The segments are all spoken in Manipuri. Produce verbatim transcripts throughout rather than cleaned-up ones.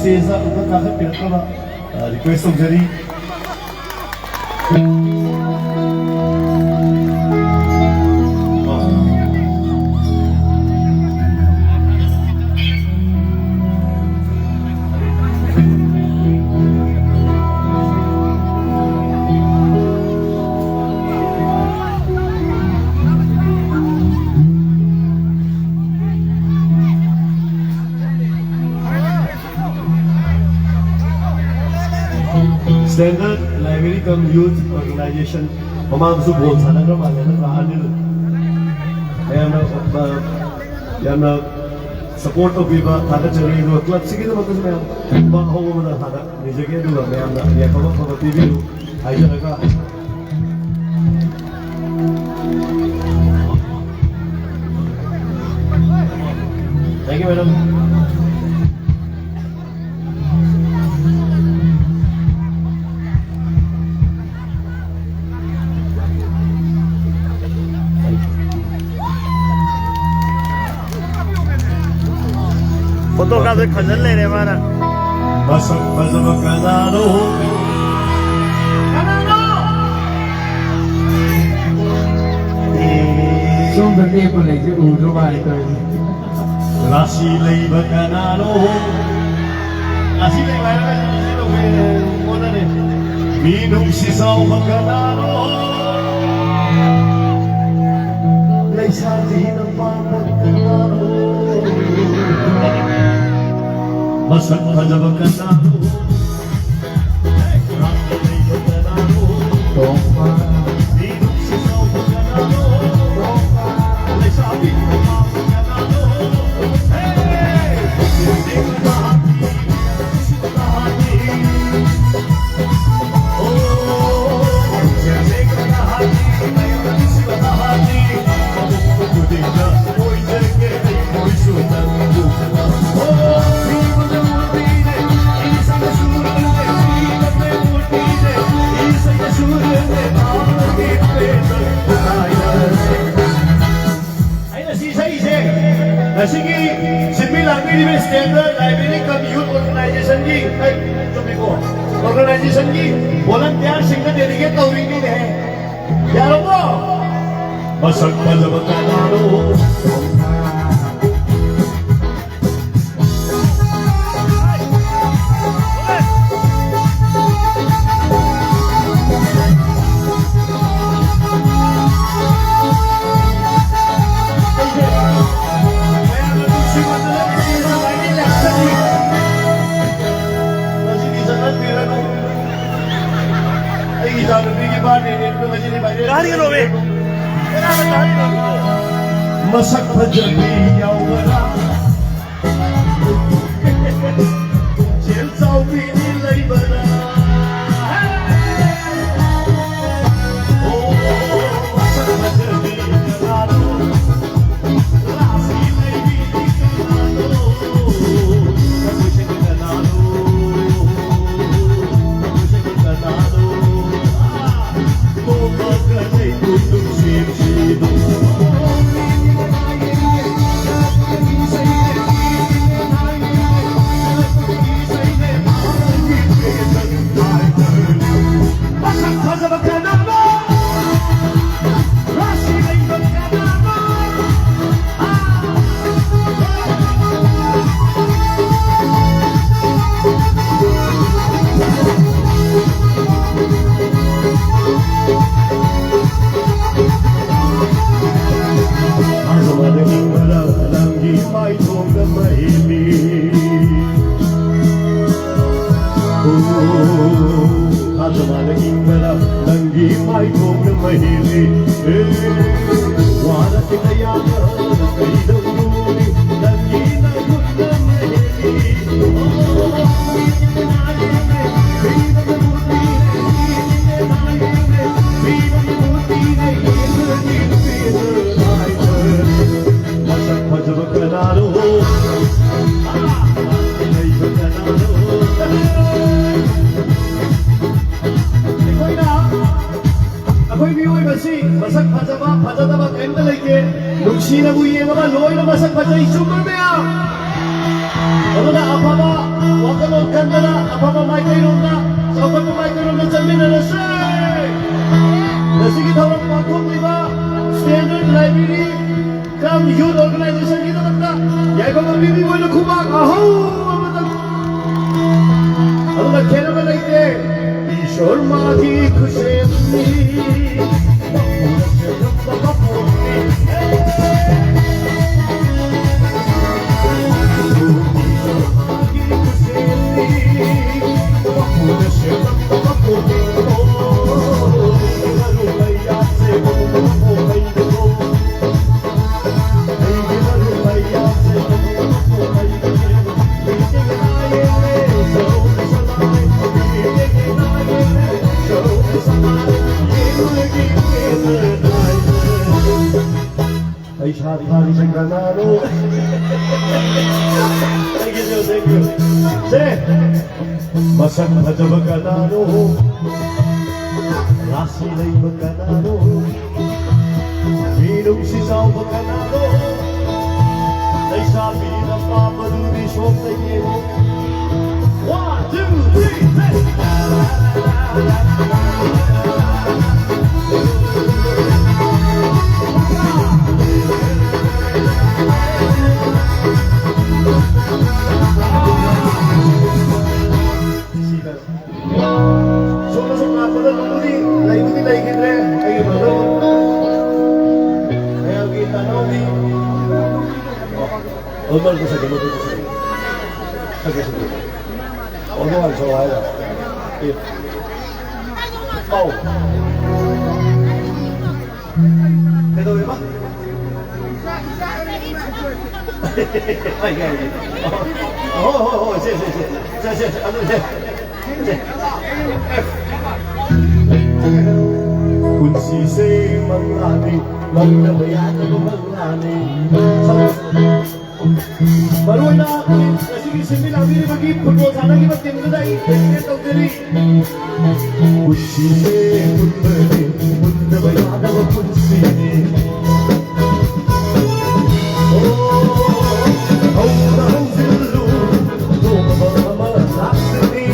ꯁ꯭ꯇꯦꯖꯇ ꯑꯃꯨꯛꯇ ꯀꯥꯈꯠꯄꯤꯔꯛꯅꯕ, ꯑ, ꯔꯤꯀ꯭ꯋꯦꯁ ꯇꯧꯖꯔꯤ꯫ Standard Library cum Youth Organization ꯃꯃꯥꯡꯗꯁꯨ ꯕꯣꯜ ꯁꯥꯟꯅꯈ꯭ꯔ ꯃꯥꯜꯂꯦ, ꯅꯠꯇ꯭ꯔꯥ ꯑꯅꯤꯜ? ꯃꯌꯥꯝꯅ, ꯑ, ꯌꯥꯝꯅ ꯁꯄꯣꯔꯠ ꯇꯧꯕꯤꯕ ꯊꯥꯒꯠꯆꯔꯤ꯫ ꯑꯗꯨꯒ ꯀ꯭ꯂꯕꯁꯤꯒꯤꯗꯃꯛꯇꯁꯨ ꯃꯌꯥꯝ ꯄꯨꯝꯕ ꯑꯍꯧꯕ ꯑꯃꯗ ꯊꯥꯒꯠꯅꯤꯖꯒꯦ꯫ ꯑꯗꯨꯒ ꯃꯌꯥꯝꯅ ꯌꯥꯏꯐꯕ ꯑꯐꯕ ꯄꯤꯕꯤꯌꯨ ꯍꯥꯏꯖꯔꯒ, Thank you, madam. ꯐꯣꯇꯣ ꯀꯥꯞꯇ ꯈꯟꯖꯟ ꯂꯩꯔꯦ ꯃꯥꯅ꯫ ꯃꯁꯛ ꯐꯖꯕ ꯀꯅꯥꯅꯣ? ꯀꯅꯥꯅꯣ? ꯁꯣꯝꯗ ꯂꯦꯞꯄ ꯂꯩꯁꯦ ꯎꯗ꯭ꯔꯣ ꯃꯥꯅ ꯇꯧꯔꯤꯁꯦ? ꯔꯥꯁꯤ ꯂꯩꯕ ꯀꯅꯥꯅꯣ? ꯔꯥꯁꯤ ꯂꯩꯕ ꯍꯥꯏꯔꯒ ꯑꯩꯉꯣꯟꯗꯅꯦ꯫ ꯃꯤ ꯅꯨꯡꯁꯤ ꯆꯥꯎꯕ ꯀꯅꯥꯅꯣ? ꯂꯩꯁꯥꯕꯤꯅ ꯄꯥꯝꯕ ꯀꯅꯥꯅꯣ? ꯃꯁꯛ ꯐꯖꯕ ꯀꯅꯥꯅꯣ? ꯔꯥꯁꯤ ꯂꯩꯕ ꯀꯅꯥꯅꯣ? ꯇꯣꯝꯕ꯫ ꯃꯤ ꯅꯨꯡꯁꯤ ꯆꯥꯎꯕ ꯀꯅꯥꯅꯣ? ꯇꯣꯝꯕ꯫ ꯂꯩꯁꯥꯕꯤꯅ ꯄꯥꯝꯕ ꯀꯅꯥꯅꯣ? ꯍꯦ! ꯑꯩꯅ ꯁꯤ ꯁꯛꯏꯁꯦ ꯉꯁꯤꯒꯤ ꯁꯤꯟꯕꯤ ꯂꯥꯡꯕꯤꯔꯤꯕ Standard Library cum Youth Organization ꯑꯣꯔꯒꯅꯥꯏꯖꯦꯁꯟꯒꯤ ꯚꯣꯂꯟꯇꯤꯌꯥꯔꯁꯤꯡꯅ ꯗꯦꯗꯤꯀꯦꯠ ꯇꯧꯔꯤꯅꯤꯅꯦ꯫ ꯌꯥꯔꯕꯣ? ꯃꯁꯛ ꯐꯖꯕ ꯀꯅꯥꯅꯣ? ꯃꯌꯥꯝꯅ ꯅꯨꯡꯁꯤꯃꯟꯗꯅ ꯉꯁꯤꯗꯤ ꯆꯠꯍꯟꯕꯤꯔꯅꯨ꯫ ꯑꯩꯒꯤ ꯏꯆꯥꯅꯨꯄꯤꯒꯤ ꯕꯥꯔꯗꯦꯅꯦ, ꯑꯗꯨꯅ ꯉꯁꯤꯗꯤ ꯚꯥꯏꯔꯦꯜ ꯀꯥꯔꯤꯒꯅꯣꯃꯤ? ꯀꯅꯥꯅ ꯀꯥꯔꯤꯅꯣ? ꯃꯁꯛ ꯐꯖꯕꯤ ꯌꯥꯎꯕꯔꯥ? ꯁꯦꯜ ꯆꯥꯎꯕꯤꯗꯤ ꯂꯩꯕꯔꯥ? ꯑꯣ, ꯃꯁꯛ ꯐꯖꯕꯤ ꯀꯅꯥꯅꯣ? ꯔꯥꯁꯤ ꯂꯩꯕꯤꯗꯤ ꯀꯅꯥꯅꯣ? ꯃꯁꯛ ꯀꯅꯥꯅꯣ? ꯃꯁꯛ ꯀꯅꯥꯅꯣ? ꯅꯪꯒꯤ ꯃꯥꯏꯊꯣꯡꯗ ꯃꯍꯤꯅꯤ꯫ ꯊꯥꯖ ꯃꯥꯅ ꯏꯪꯕꯗ ꯅꯪꯒꯤ ꯃꯥꯏꯊꯣꯡꯗ ꯃꯍꯤꯅꯤ꯫ ꯋꯥꯔ ꯀꯌꯥꯗ ꯀꯩꯗꯧꯔꯨꯅꯤ? ꯅꯪꯒꯤ ꯅꯈꯨꯠꯅ ꯃꯍꯤꯅꯤ꯫ ꯃꯁꯛ ꯐꯖꯕ ꯀꯅꯥꯅꯣ? ꯂꯩꯕ ꯀꯅꯥꯅꯣ? ꯑꯩꯈꯣꯏꯅ, ꯑꯩꯈꯣꯏ ꯃꯤꯑꯣꯏꯕꯁꯤ ꯃꯁꯛ ꯐꯖꯕ, ꯐꯖꯗꯕ ꯀꯔꯤꯝꯇ ꯂꯩꯇꯦ꯫ ꯅꯨꯡꯁꯤꯅꯕꯨ ꯌꯦꯡꯉꯕ ꯂꯣꯏꯅ ꯃꯁꯛ ꯐꯖꯩ꯫ ꯆꯨꯝꯕ꯭ꯔ ꯃꯌꯥꯝ? ꯑꯗꯨꯅ ꯑꯐꯕ ꯋꯥꯈꯜꯂꯣꯟ ꯈꯟꯗꯅ, ꯑꯐꯕ ꯃꯥꯏꯀꯩꯔꯣꯝꯗ ꯆꯥꯎꯈꯠꯄ ꯃꯥꯏꯀꯩꯔꯣꯝꯗ ꯆꯠꯃꯤꯟꯅꯔꯁꯦ꯫ ꯉꯁꯤꯒꯤ ꯊꯧꯔꯝ ꯄꯥꯡꯊꯣꯛꯂꯤꯕ Standard Library cum Youth Organization ꯒꯤꯗꯃꯛꯇ ꯌꯥꯏꯐꯕ ꯄꯤꯕꯤꯕ ꯑꯣꯏꯅ ꯈꯨꯕꯥꯛ ꯑꯍꯧꯕ ꯑꯃꯇꯪ꯫ ꯑꯗꯨꯅ ꯈꯦꯠꯅꯕ ꯂꯩꯇꯦ꯫ ꯏꯁꯣꯔ ꯃꯥꯒꯤ ꯈꯨꯠꯁꯦꯝꯅꯤ꯫ ꯄꯩꯁꯥ ꯊꯥꯔꯤꯁꯦ ꯀꯅꯥꯅꯣ? Thank you, thank you. ꯁꯦ, ꯃꯁꯛ ꯐꯖꯕ ꯀꯅꯥꯅꯣ? ꯔꯥꯁꯤ ꯂꯩꯕ ꯀꯅꯥꯅꯣ? ꯃꯤꯅꯨꯡꯁꯤ ꯆꯥꯎꯕ ꯀꯅꯥꯅꯣ? ꯂꯩꯁꯥꯕꯤꯅ ꯄꯥꯝꯕꯗꯨꯗꯤ ꯁꯣꯝꯗ ꯌꯦꯡꯉꯨ꯫ One, two, three, set. ꯁꯣꯝꯗ ꯁꯨꯝ ꯂꯥꯛꯄꯗ ꯂꯨꯕꯨꯗꯤ ꯂꯩꯕꯨꯗꯤ ꯂꯩꯈꯤꯗ꯭ꯔꯦ꯫ ꯑꯩꯒꯤ brother, ꯃꯌꯥꯝꯒꯤ ꯇꯥꯅꯧꯕꯤ꯫ ꯑꯣ, ꯃꯔꯛꯇ ꯁꯛꯀꯦ, ꯃꯔꯛꯇ ꯁꯛꯀꯦ꯫ ꯁꯛꯀꯦ, ꯁꯛꯀꯦ꯫ ꯑꯣ, ꯅꯨꯡꯉꯥꯏꯕ ꯁꯛꯑꯣ ꯍꯥꯏꯔꯣ? ꯑꯦ꯫ ꯑꯧ꯫ ꯀꯩꯗꯧꯋꯦꯕ? ꯍꯥꯏꯒꯦ, ꯍꯥꯏꯒꯦ꯫ ꯍꯣꯏ, ꯍꯣꯏ, ꯍꯣꯏ, ꯁꯦ, ꯁꯦ, ꯁꯦ꯫ ꯁꯦ, ꯁꯦ, ꯁꯦ, ꯑꯗꯨ ꯁꯦ꯫ ꯁꯦ꯫ ꯄꯨꯟꯁꯤꯁꯦ ꯃꯪꯂꯥꯅꯤ, ꯃꯪꯗꯕ ꯌꯥꯗꯕ ꯃꯪꯂꯥꯅꯤ꯫ ꯃꯔꯨꯑꯣꯏꯅ ꯉꯁꯤꯒꯤ ꯁꯤꯟꯃꯤ ꯂꯥꯡꯕꯤꯔꯤꯕꯒꯤ football ꯁꯥꯟꯅꯈꯤꯕ team ꯗꯨꯗ ꯑꯩ thank you ꯇꯧꯖꯔꯤ꯫ ꯄꯨꯟꯁꯤꯁꯦ ꯄꯨꯟꯕꯅꯤ, ꯄꯨꯟꯗꯕ ꯌꯥꯗꯕ ꯄꯨꯟꯁꯤꯅꯤ꯫ ꯑꯣ, ꯍꯧꯅ ꯍꯧꯖꯤꯜꯂꯨ, ꯑꯇꯣꯞꯄ ꯑꯃ ꯂꯥꯛꯁꯤꯅꯤ꯫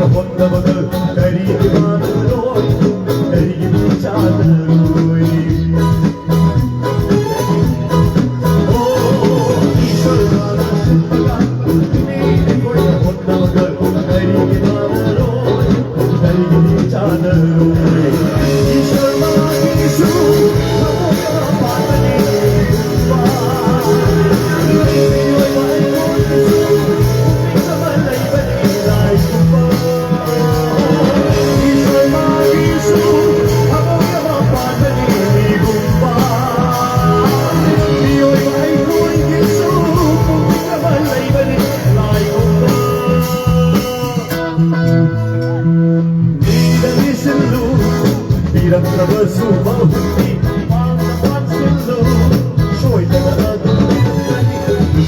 ꯍꯣꯠꯅꯕꯗ ꯀꯔꯤꯒꯤ ꯃꯥꯟꯅꯔꯣꯏ? ꯀꯔꯤꯒꯤ ꯃꯤ ꯆꯥꯟꯅꯔꯣꯏ? ꯑꯣ, ꯏꯁꯣꯔꯅ ꯁꯤꯟꯕ ꯂꯥꯡꯕ ꯑꯩꯈꯣꯏꯅ ꯍꯣꯠꯅꯕꯗ ꯀꯔꯤꯒꯤ ꯃꯥꯟꯅꯔꯣꯏ? ꯀꯔꯤꯒꯤ ꯃꯤ ꯆꯥꯟꯅꯔꯣꯏ? ꯏꯁꯣꯔ ꯃꯥꯒꯤꯁꯨ ꯊꯃꯣꯏ ꯑꯃ ꯄꯥꯟꯕꯅꯤ꯫ ꯄꯤꯔꯛꯇ꯭ꯔꯕꯁꯨ ꯃꯍꯨꯠꯇꯤ ꯃꯥꯡꯗ ꯄꯥꯟꯁꯤꯜꯂꯨ꯫ ꯁꯣꯏꯗꯅ ꯑꯗꯨꯝ ꯄꯤꯔꯛꯀꯅꯤ꯫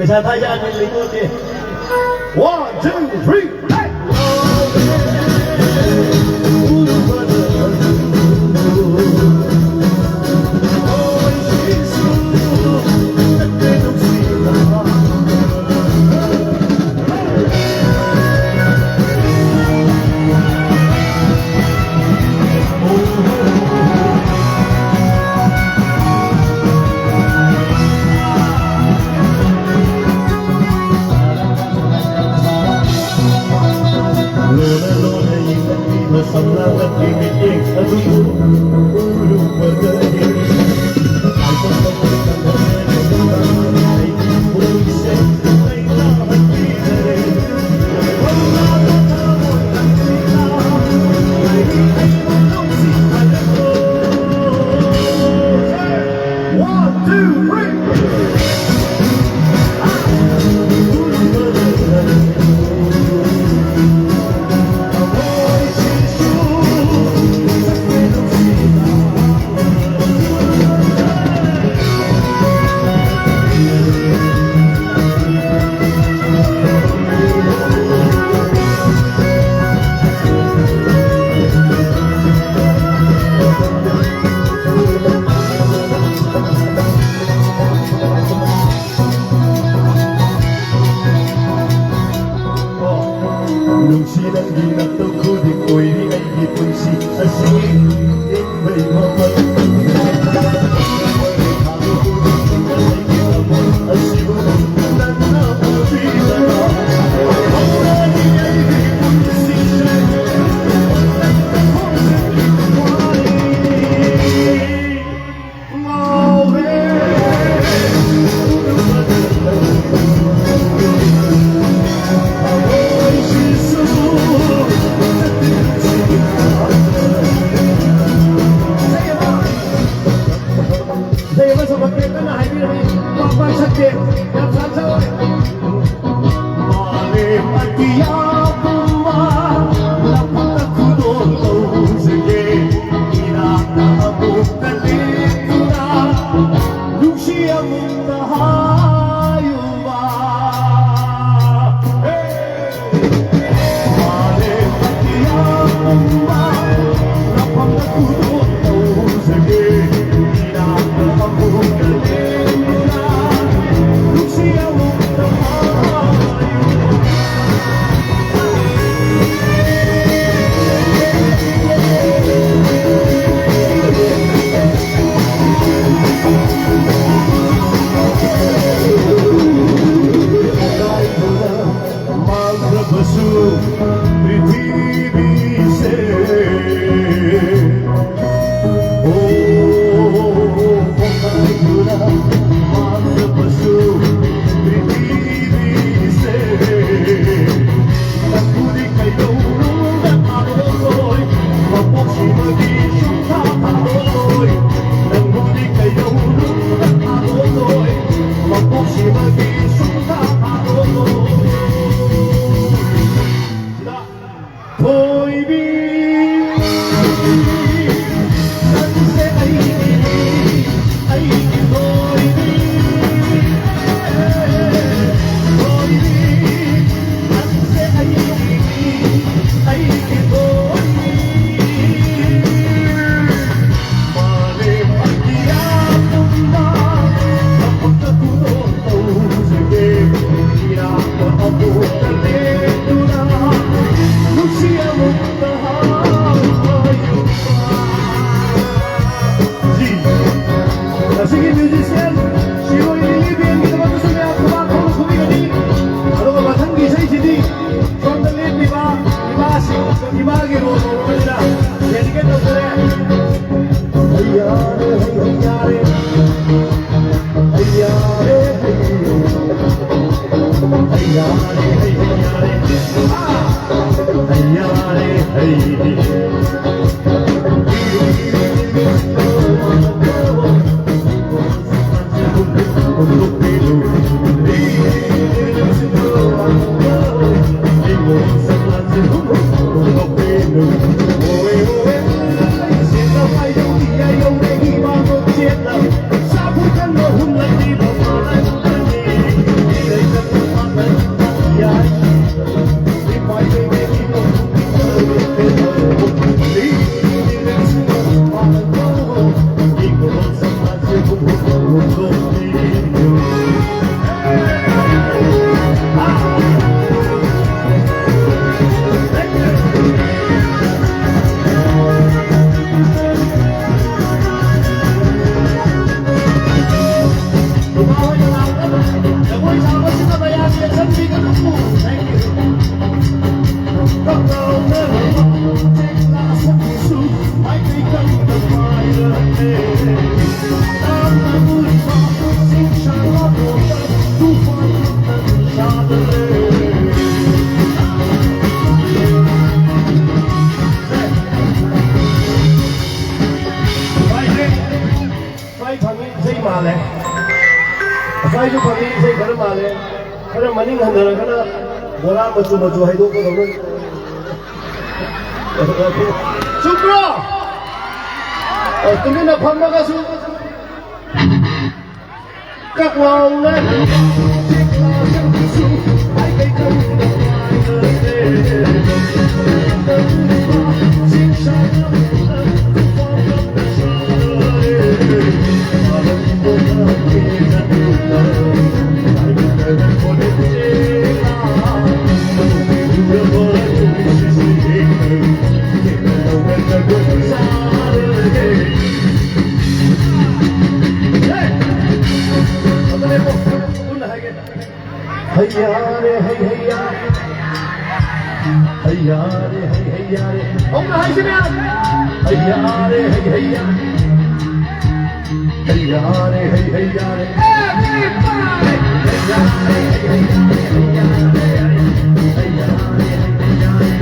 ꯄꯩꯁꯥ ꯊꯥ ꯌꯥꯅꯤ ꯂꯩꯀꯣꯠꯇꯦ꯫ One, two, three, hey! One, two, three. ꯅꯨꯡꯁꯤ ꯅꯪꯒꯤ ꯅꯇꯧ ꯈꯨꯗꯤꯡ ꯑꯣꯏꯔꯤ ꯑꯩꯒꯤ ꯄꯨꯟꯁꯤ ꯑꯁꯤ ꯌꯦꯡꯕꯩ ꯃꯃꯜ꯫ ꯑꯁꯤꯕꯨ ꯅꯪꯅ ꯎꯕꯤꯗꯅ ꯍꯧꯔꯅꯤ ꯑꯩꯒꯤ ꯄꯨꯟꯁꯤꯁꯦ꯫ ꯏꯁꯩ ꯑꯃꯁꯨ ꯃꯇꯦꯛ ꯀꯟꯅ ꯍꯥꯏꯕꯤꯔꯝꯃꯤ꯫ ꯄꯥꯛ ꯄꯥꯛ ꯁꯛꯇꯦ꯫ ꯌꯥꯝ ꯁꯥꯟꯖꯧ꯫ ꯃꯥꯂꯦꯝ ꯑꯇꯤꯌꯥ ꯄꯨꯝꯕ ꯂꯧꯕꯨꯛꯇ ꯈꯨꯗꯣꯜ ꯇꯧꯖꯒꯦ꯫ ꯏꯅꯥꯛꯇ ꯑꯃꯨꯛꯇ ꯂꯦꯞꯇꯨꯅ ꯅꯨꯡꯁꯤ ꯑꯃꯨꯛꯇ ꯍꯥꯏꯌꯨꯕ꯫ ꯁ꯭ꯋꯥꯏ ꯐꯪꯉꯤ ꯏꯁꯩ ꯃꯥꯜꯂꯦ꯫ ꯑꯁ꯭ꯋꯥꯏꯁꯨ ꯐꯪꯉꯤ ꯏꯁꯩ ꯈꯔ ꯃꯥꯜꯂꯦ꯫ ꯈꯔ ꯃꯅꯤꯡ ꯍꯟꯊꯔꯒꯅ ꯕꯣꯔꯥ ꯃꯆꯨ ꯃꯆꯨ ꯍꯥꯏꯗꯣꯛꯀꯗꯧꯔꯣꯏ꯫ ꯆꯨꯝꯕ꯭ꯔꯣ? ꯑ, ꯇꯨꯃꯤꯟꯅ ꯐꯝꯃꯒꯁꯨ ꯀꯛ ꯂꯥꯎꯅ꯫ ꯍꯩꯌꯥꯔꯦ, ꯍꯩ, ꯍꯩꯌꯥꯔꯦ꯫ ꯍꯩꯌꯥꯔꯦ, ꯍꯩ, ꯍꯩꯌꯥꯔꯦ꯫ ꯍꯧꯅ ꯍꯥꯏꯁꯤ ꯃꯌꯥꯝ꯫ ꯍꯩꯌꯥꯔꯦ, ꯍꯩ, ꯍꯩꯌꯥꯔꯦ꯫ ꯍꯩꯌꯥꯔꯦ, ꯍꯩ, ꯍꯩꯌꯥꯔꯦ꯫ Everybody! ꯍꯩꯌꯥꯔꯦ, ꯍꯩ, ꯍꯩꯌꯥꯔꯦ, ꯍꯩꯌꯥꯔꯦ, ꯍꯩꯌꯥꯔꯦ, ꯍꯩꯌꯥꯔꯦ꯫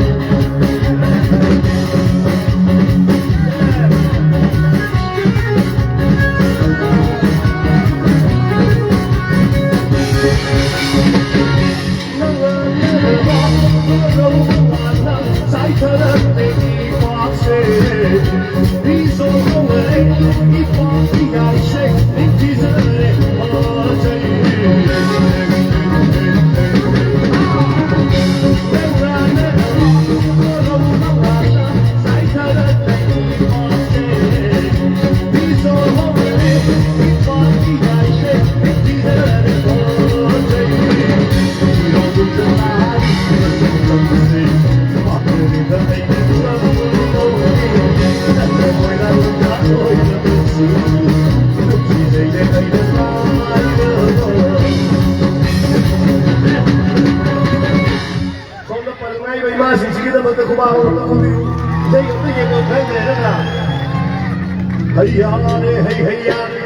ꯏꯁꯩ ꯑꯝꯇ ꯌꯦꯡꯕ ꯈꯔ ꯂꯩꯔꯒ ꯍꯩ ꯌꯥꯜꯂꯦ, ꯍꯩ, ꯍꯩ ꯌꯥꯜꯂꯦ꯫